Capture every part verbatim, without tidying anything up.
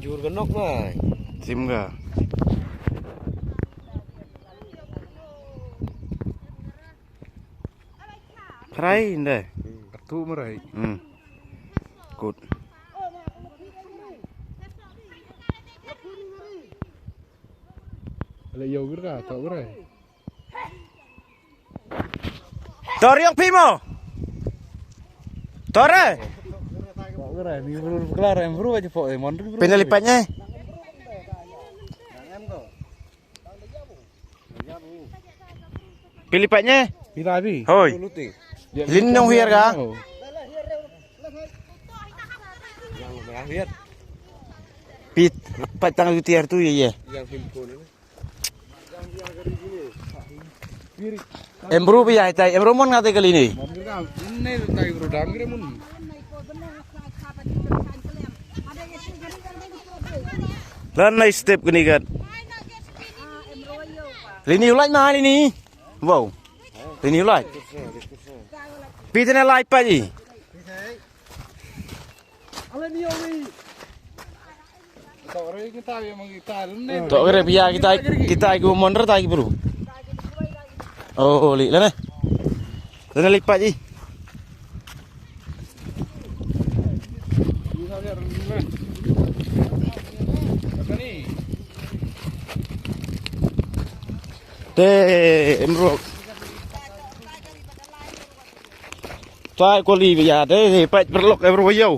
Jur ka nok mai. Sim ka. Khrai nde. Atu marai. Hmm. Kut. Ale yow gir ka, to gir ai. Tor yong phi mo. Tor e. Tor e, mi bru klar em bru aja po, eh, mon bru. Pynali pat ne. Pynali pat ne. Pynali pat ne. Hoi. Lin nong hiar ka. Pit, pat tang tu tiar tu ye ye. Em bru biya tai, em bru mon nga te kali ni. Lan nai step kini kat. Lini ulai ma lini. Wow. Lini ulai. Pi tene lai pa i. To kere biya kita, kita ki mon re tai ki bru. Oh, oh, li lane. Lane li pa ji. Te em bru. Tai ko li biya te, te pa perlok em bru yow.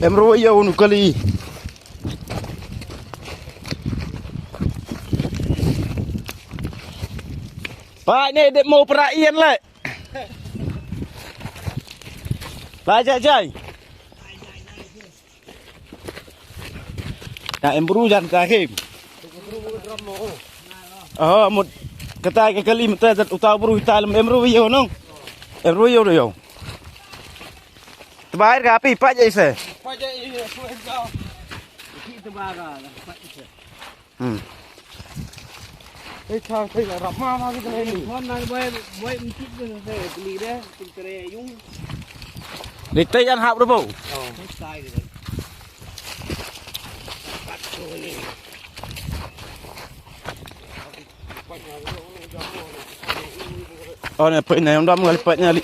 Em ro ya unu kali. Pai ne dep mo pra ian le. Lai jai jai. Na em bru jan ka him. Oh, mut kata ka kali mut ta uta bru ta lem em bru yo nong. Em bru yo yo. Tbair ka pi pa jai se. Pa jai se, so em ka. Ki tbair ka, pa jai se. Hmm. Ei, chang, chang, rap ma, ma, ki tene ni. Phone na, boy, boy, mchit de, se, beli de, tum tere, yung. Ni te yan hap ro bo. Oh. Tai de. Oh, ne, pa, ne, yung dam ngali pa, ngali.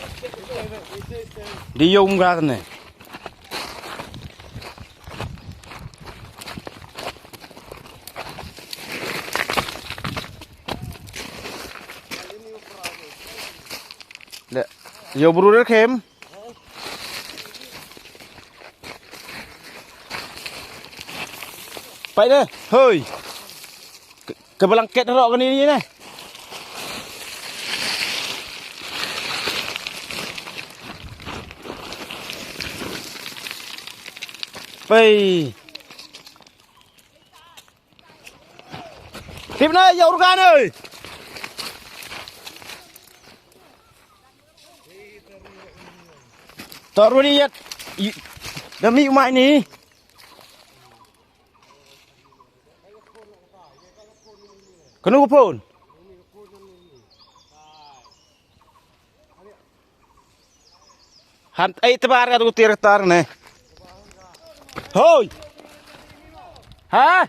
Di yung ga ne. Le, yo bru re khem. Pai de, hoi. Ke, ke blanket ro kani ni ne. Pai. Tip na ya urgan oi. Tor ru ni yat. Demi umai ni. Kenu ko phone. Han, ai tbar ka tu tir tar ne. Hoi. Ha?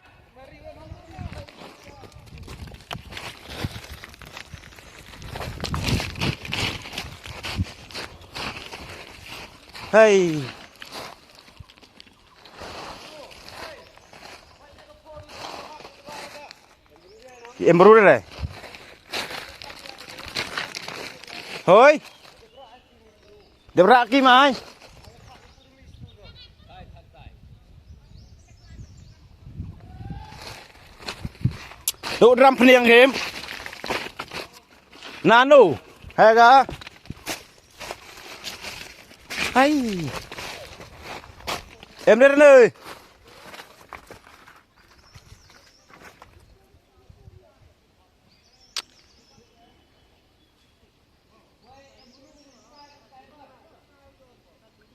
Hei. Em bru re. Hoi. Dep ra ki mai. Duk dram pniang him. Nanu. Hega. Hai. Em re ne.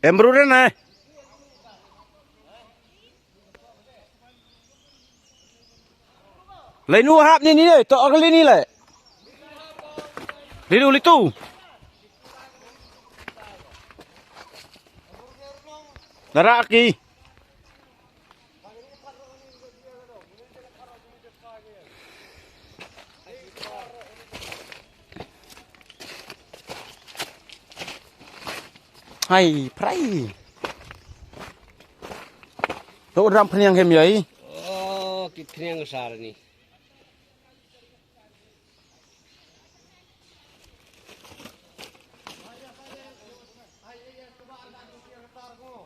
Em bru re ne. Lai nu hap ni ni le, to agli ni le. Litu, litu. Dara ki. Hai, prai. To ram phniang hem yai. Oh, ki phniang sar ni.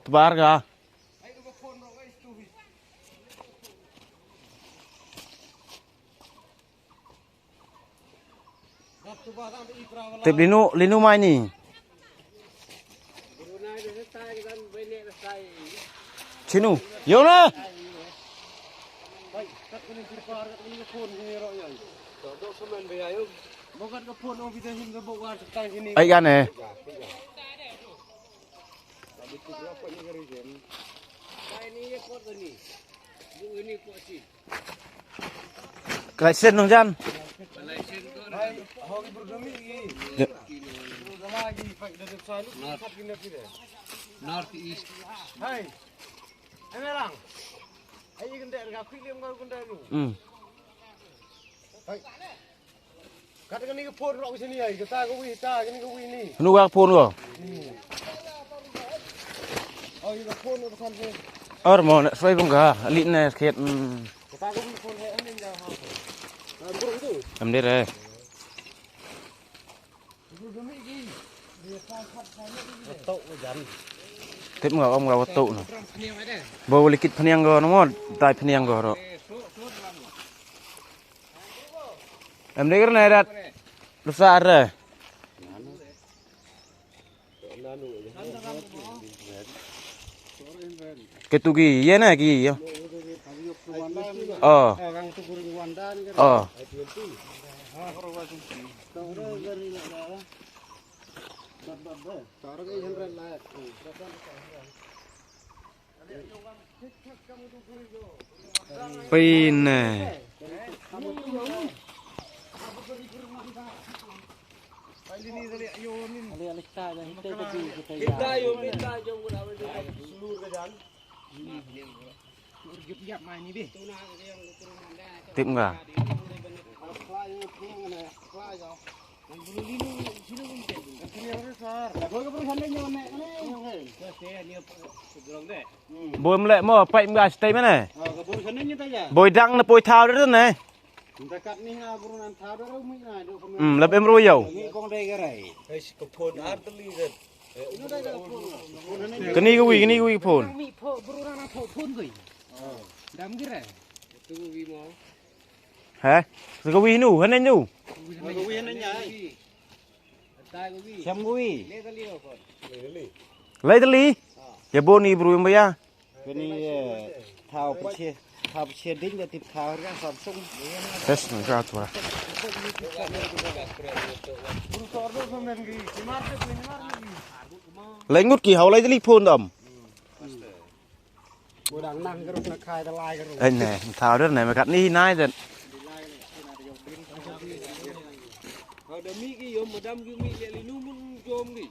Tbar ga. Tip linu, linu mai ni. Chinu. Yo na. Ai gan eh. License nong jan. North East. Hai. Emerang. Ai, gende ga khui lem ga gende lu. Hmm. Hai. Kat kani ka phone rok sini ai, kata ka wi, ta kani ka wi ni. Nu ka phone ko? Ni. Oh, ka phone ko kan se. Ar mo na soi bung ka, li na khet. Hmm. Kata ka wi phone hai anin ja ha. Am bro tu. Am de re. Tip nga om nga watu na. Bo likit phniang ko na mo, tai phniang ko ro. Em de kerne rat. Lusa re. Ketu ki, ye na ki, ye. Oh. Oh. Pine. Tip nga. Boi mlek mo, paip nga stay mane. Boi dang na poi thaw de ne. Hmm, lap em ro yow. Kani ka wi, kani ka wi phone. He? Ka wi nu, hane nu. Siam ka wi. Lai tali. Ya boni bru em ba ya. Kani, eh, thaw pche, thaw pche ding da tip thaw ka Samsung. Tes na ka tua. Lengut ki hau lai tali phone dam. Bo dang nang ka ruh na khai da lai ka ruh. Ai ne, thaw der ne, ma kat ni nai den. Hau da mi ki yom, madam ki mi le li nu mun jom ki.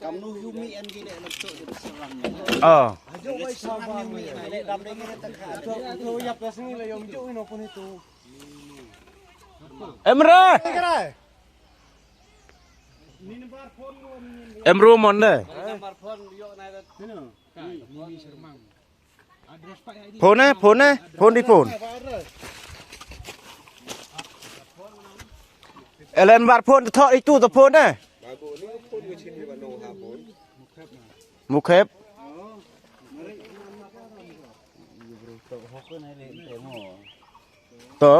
Kam nu yu mi en ki le lam to de serang. Oh. Serang ni mi le dam de ki le tak. To yap da sini le yom ju ino pun itu. Emre. Emru mon de. Phone eh, phone eh, phone di phone. Elen bar phone, tho itu to phone eh. Mukhep. To.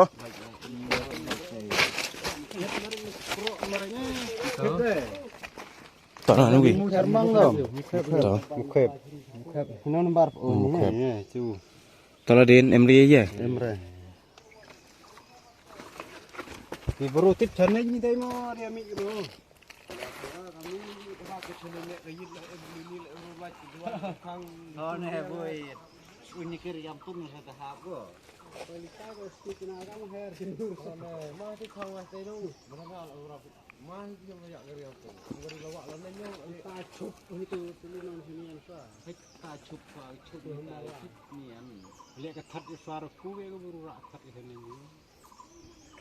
To na ngi. To. Mukhep. Mukhep. Ino number. Oh, mukhep. Tala din Emre ye. Emre. Ni bro tip channel ni dai mo dia mi bro. Oh, ne, boy. Uni kir yam tum sa ta hap ko. Leh ka that i far ku we ka bru ra that i kane ni.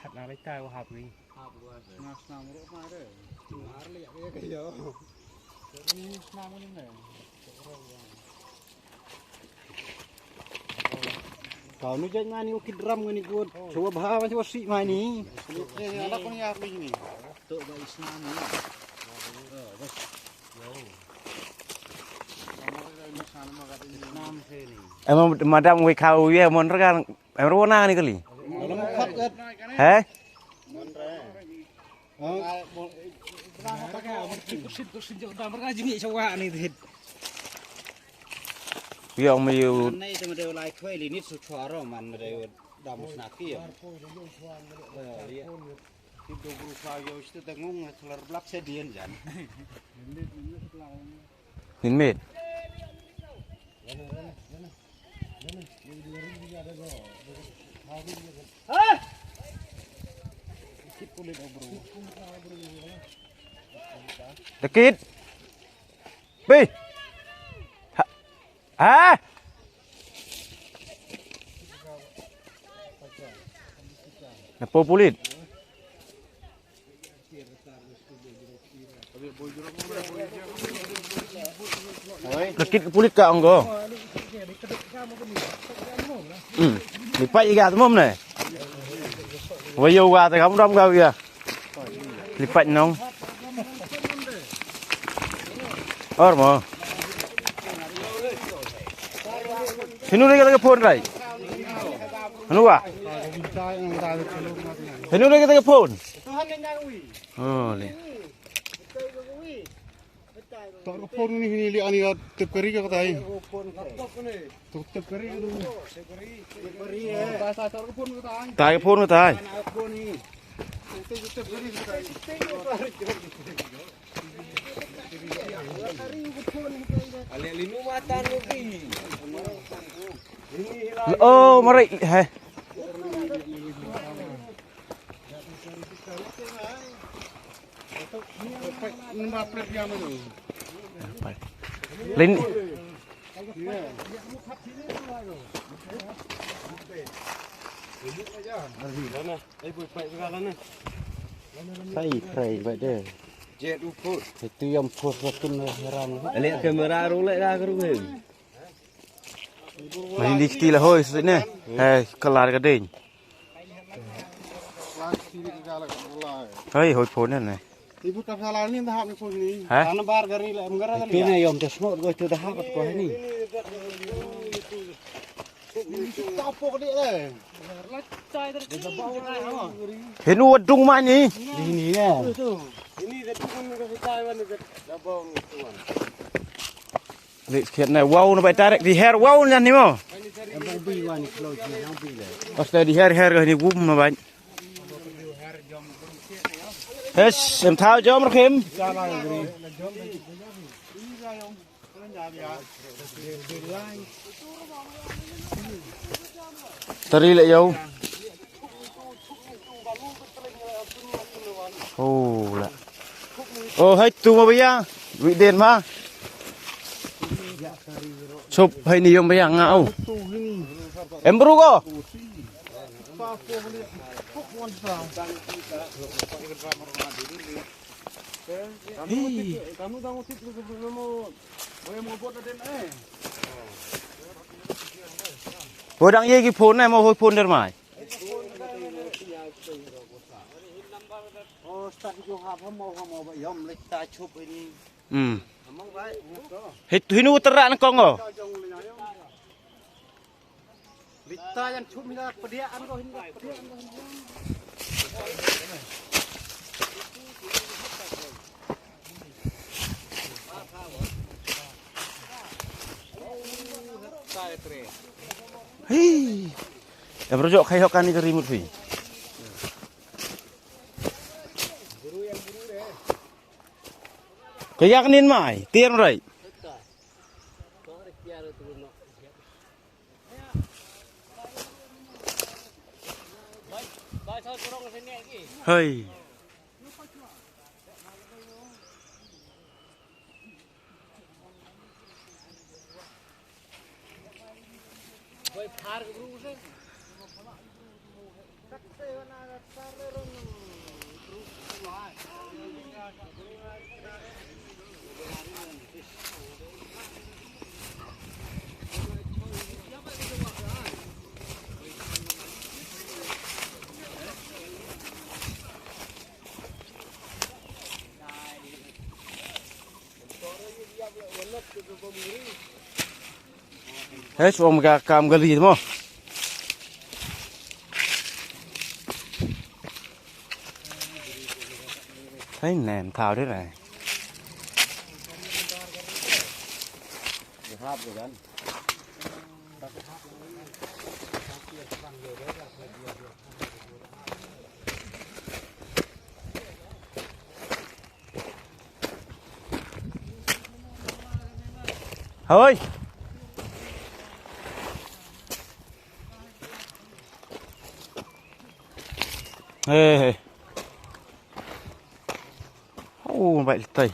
That na lai tai wa hap ni. Hap wa. Nga snam ro ma re. Mar le ya ka yo. Ni snam ni ne. Ka nu jait ma ni ki drum ni ko. Chuwa bha ma chuwa si ma ni. Ala ko ni hap ni. To ba i snam ni. Oh, bas. Em, madam, wi khaw wi, em, mon regan, em, ro na ni kali. He? Wi ong mi yu. Nei te ma dei lai khwai li nit su chwa ro man ma dei dam sna ki. Ki do bru fa yo, iste da ngung, thalar blak se dien jan. Nin mit. Dekit. Pi. Ha. Ha. Napo pulit. Nakit ka pulit ka ong ko. Hmm. Lipat iga tu mom ne. Wayo ga te kam dam ga ya. Lipat nong. Or mo. Hinu re ka phone rai. Hinu wa. Hinu re ka phone. Oh, le. Tok ka phone ni, hini li ani ka tep kari ka tai. Tok tep kari ka tu. Tai ka phone ka tai. Tai ka phone ka tai. Ale linu matan lu ki. Oh, mari. He. Lin. Sai, sai, ba de. Jet u phut. Itu yang phut, phut tu heran. Ale kamera ru le da kru he. Mani di kti la hoi sini. Hei, kelar ka ding. Hei, hoi phone ne. Ibu tak salah ni dah hap ni phone ni. Ha? Ana bar gari la, em gara gari. Itu ne yom te snot go itu dah hap ko ni. Tapok dia le. Hinu wadung mani. Di ni ya. Ini dah tu kan kasi Taiwan ni dah bau ni tuan. Lik khiat na wow na bai tarik di her wow na ni mo. Pas di her her ni wum na bai. Hes, em thau jom rakhim. Tari le yo. Oh, la. Oh, hai tu ma baya. Wi den ma. Chup hai ni yom baya nga au. Em bru ko. Hi. Bo dang ye ki phone ne mo hoi phone der mai. Hmm. Hit hinu tera na kongo. Hei. Em rojok khai hok kani ka remote phi. Ka yak nin mai, tiar rai. Tok re kiar tu no. Hei. Hei, song ka kam ka li mo. Hei, nem thau de rai. Hoi. Hei, hei. Oh, baik letai.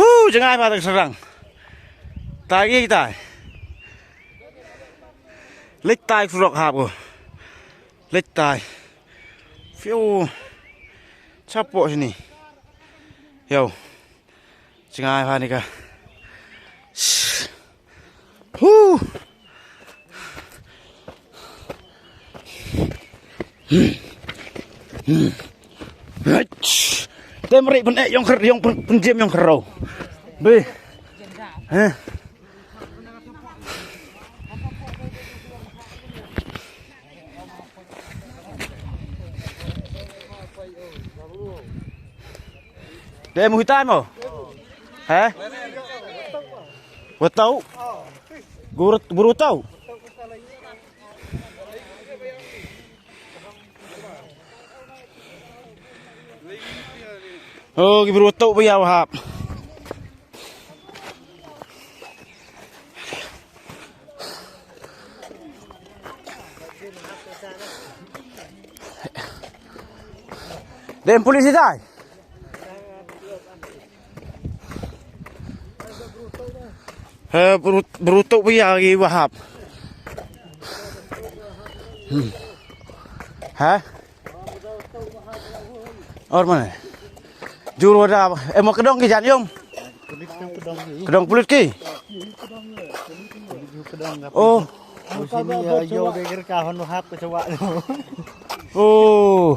Hu, jngai pha ta ka syrang. Tai ki tai. Leit tai surok hap ko. Leit tai. Fiu. Chapoh sini. Yow. Jngai pha ni ka. Hu. Te mari pyn-eh yong khar, yong pyn-, pynjem yong khar raw. Be. Heh. Te mu hitai mo? Heh? Wa tau? Bru, bru tau? Oh, ki bru tau ba ya wa hap. Dem pulit hitai. He, bru-, bru tau ba ya ki wa hap. Hmm. Ha? Or mane? Jur wa da, em, kdong ki jan yong? Pulit tu kdong ki. Kdong pulit ki? Pulit tu kdong ka. Oh. Sini ya, yo, beger ka hon hap ke chawak tu. Oh.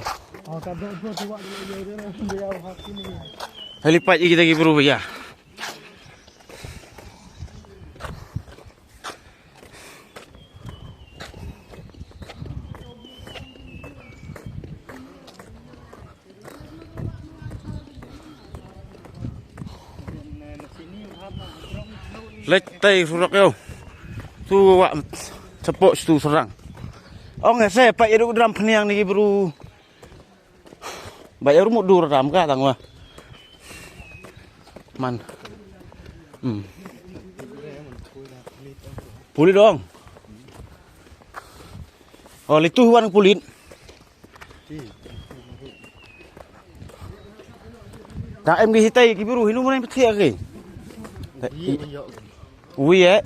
Helipad i kita ki bru ya. Leit tai surok yow. Tu wa chapoh tu syrang. Ong e se pa yeru dram pniang ni bru. Ba yeru mut dur dram ka tang wa. Man. Hmm. Pulit dong. Oh, litu wan pulit. Ta em ki hitai ki bru hinu mane pthi ki. Wi e.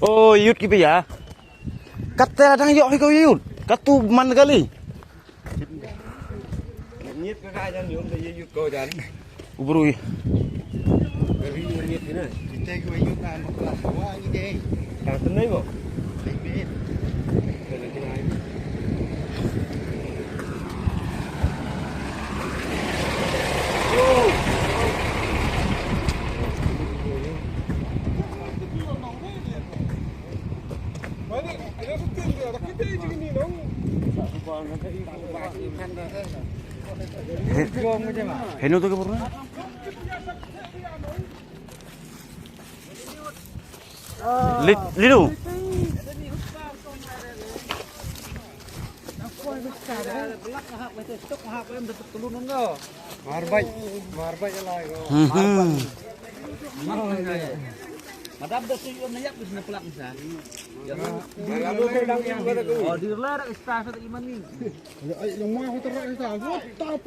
Oh, yut ki pia. Kat te dang yoh hi ko yut. Kat tu man kali. Ngiat ka ka jan yum te yut ko jan. U bru i. Kali ngiat ni na. Kita ko yut na ma kla wa ni de. Ka tu nei mo. Ni be. He, henu tu ke pura? Li-, Linu. Marbai, marbai alai ko. Hmm, hmm. Madam da su yom na yap na plak sa. Oh, di la da ista sa iman ni.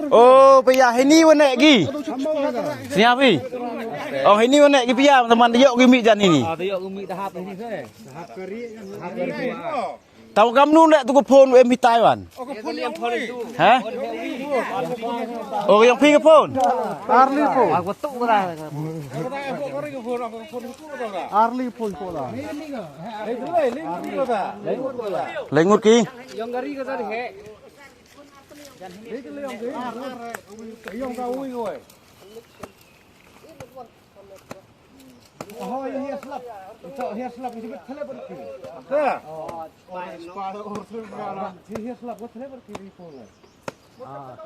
Oh, pia hini wane gi. Sini api. Oh, hini wane gi pia, teman da yok gi mi jan hini. Ah, da yok gi mi da hap hini se. Hap kari. Hap kari. Tau kam nu le tu ko phone em hi Taiwan. Ha? Oh, yang phi ko phone. Arli phone. Arli phone ko la. Lengut ki. Yang ka ui ko. Oh, hiya slap. Ito, hiya slap. Ito, thele berki. Ha? Oh, hiya slap. Thele berki di phone. Ah.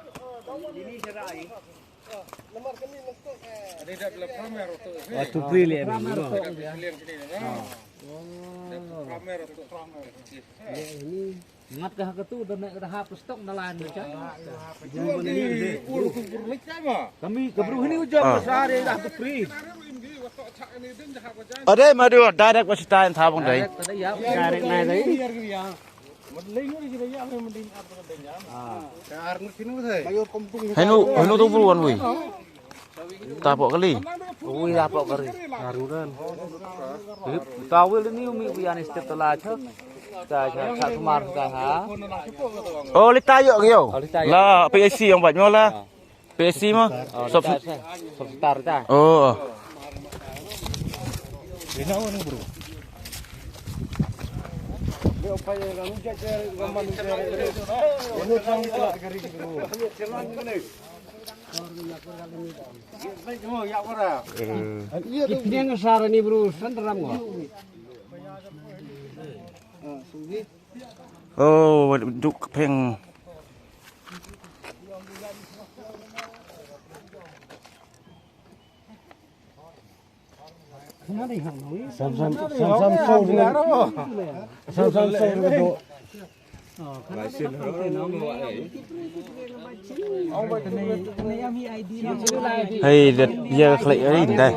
Ada dah bela pamer tu. Waktu free le ni. Ada bela sini, ha? Oh. Ada pamer tu. Ini. Ngat ka ha ka tu, da me ka da hap stok na lan ni cha. Kami ka bru hini u jop. Ah. Sa de da tu free. Ade ma du direct wa sitai tha bang dai. Direct na dai. Henu, henu tu bru wan wi. Tapok kali. Ui, tapok kali. Haruran. Tawil ni umi wi ani step tala cha. Cha, cha, cha, sumar cha ha. Oh, lita yok yo. Oh, lita yok. La, P S C yang bat nyola. Ah. P S C ma. Oh, sub-, lita sa. Sub-, star ta. Oh. Lina ni bro. Dia apa yang kamu jajar, kamu jajar. Ini sang kari bro. Ipniang sara ni bru, sandaram ngo. Oh, duk peng. Sam, sam, sam, sam, so, sam, sam, so, do. Hei, det, ya, klik, hei, dai.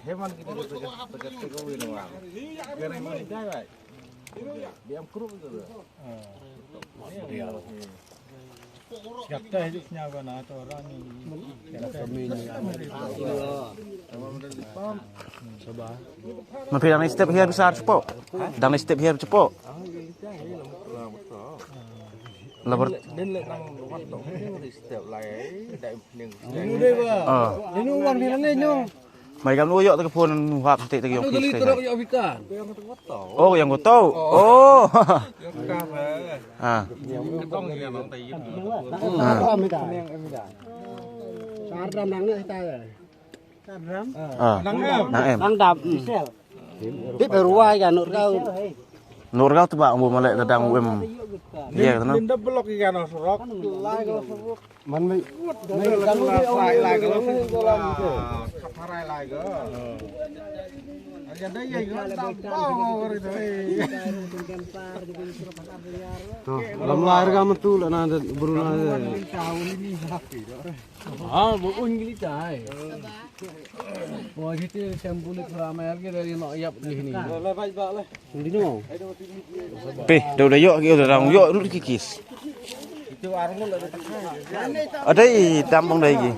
Heman kita kita kita kita win wang. Gari mau dai, bai. Dia am kru tu. Siap dah hidup nyawa na tu orang ni. Sabar. Maphi dang ni step hiar bisa cepo. Dang ni step hiar cepo. Labar. Din le nang wat tu. Step lai. Dai ning. Inu dei ba. Ah. Inu wan ni ni nyo. Mai kam nu yok te phone nu hap te te yong. Anu ki dali te terok yok bikan. Oh, yang ko tau. Oh. Yang ka. Ah. Yang ka tong yang nang tai. Ah. Sardam nang ne ta. Sardam. Ah. Nang em. Nang em. Nang dam. Tip ruai ka nur kau. Nur kau tu ba bu malek tadang u em. Iya, kata na. Ninda blok ikan surok. Lai ko surok. Man mai. Lai lai ko. Khaparai lai ko. Aja dai ya ko. To, lam lai ka matu la na bru na. Ah, bu un gili tai. Wa hiti sambule pramel ke dari no yap ni ni. Pe, da u da yok ki, u da dang yok lut ki kis. Adai dam bang dai ki.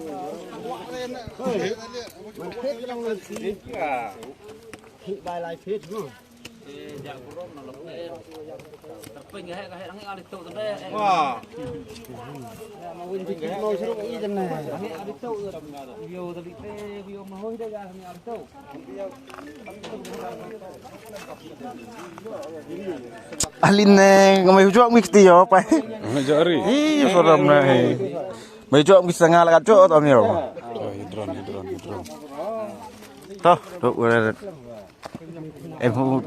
Bai lai pit no. Alin ne, nga mai hujok mi kti yo, pai. Jari. Ih, soram na, eh. Mai hujok mi sanga la ka jok, tom yo. Oh, hidron, hidron, hidron. Toh, toh, udah. Em hu.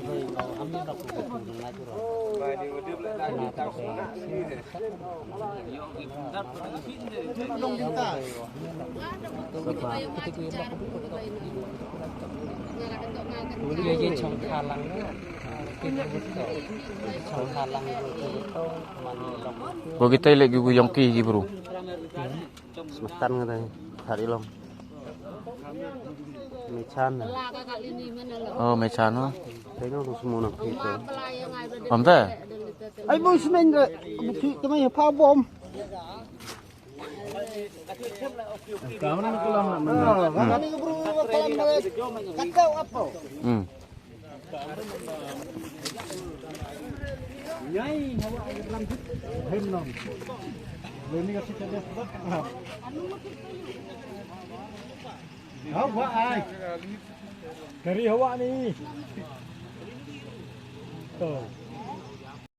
Ko kita lagi gu yong ki, ki bru. Smetan kata, hari long. Mechan. Oh, mechan, oh. Tengok tu semua nak kita. Pam ta? Ai, bom semen re. Bukti kami apa bom? Kamu nak kelam nak mana? Hmm. Kata apa? Hmm. Nyai, hawa air lam tu. Hem nom. Leni kasi tadi sebab. Hawa ai. Kari hawa ni. Tu.